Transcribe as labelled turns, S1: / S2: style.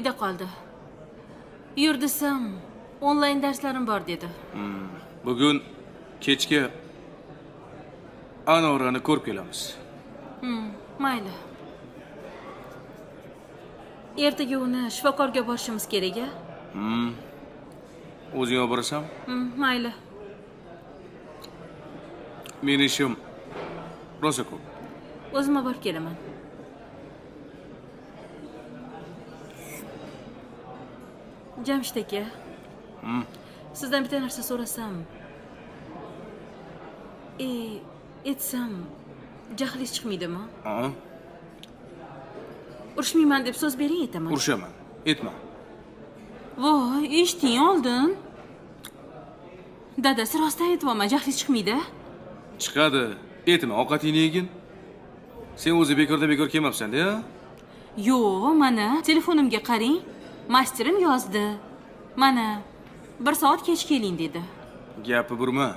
S1: Uyda qoldi. Yur desam, onlayn darslarim bor dedi.
S2: Bugun kechga Anorani ko'rib kelamiz.
S1: Mayli. Ertaga uni shifokorga borishimiz kerak a?
S2: O'zing olib borasanmi?
S1: Mayli.
S2: Meni ishim rosa ko'p.
S1: O'zim olib borib kelaman. Jamshid aka. Sizdan bitta narsa so'rasam, aytsam, jahlingiz chiqmaydimi?
S2: Aa,
S1: Urushmayman deb so'z bering, aytaman.
S2: Urushaman. Aytma.
S1: Voy, eshiting oldin. Dadasi, rostdan aytyapman, jahlingiz chiqmaydi?
S2: Chiqadi. Aytma, ovqatingni yegin. Sen o'zi bekordan bekor kelmabsan-da, a?
S1: Yo'q, mana telefonimga qarang. Masterim yozdi. Mana, 1 soat kech keling dedi.
S2: Gapi burma.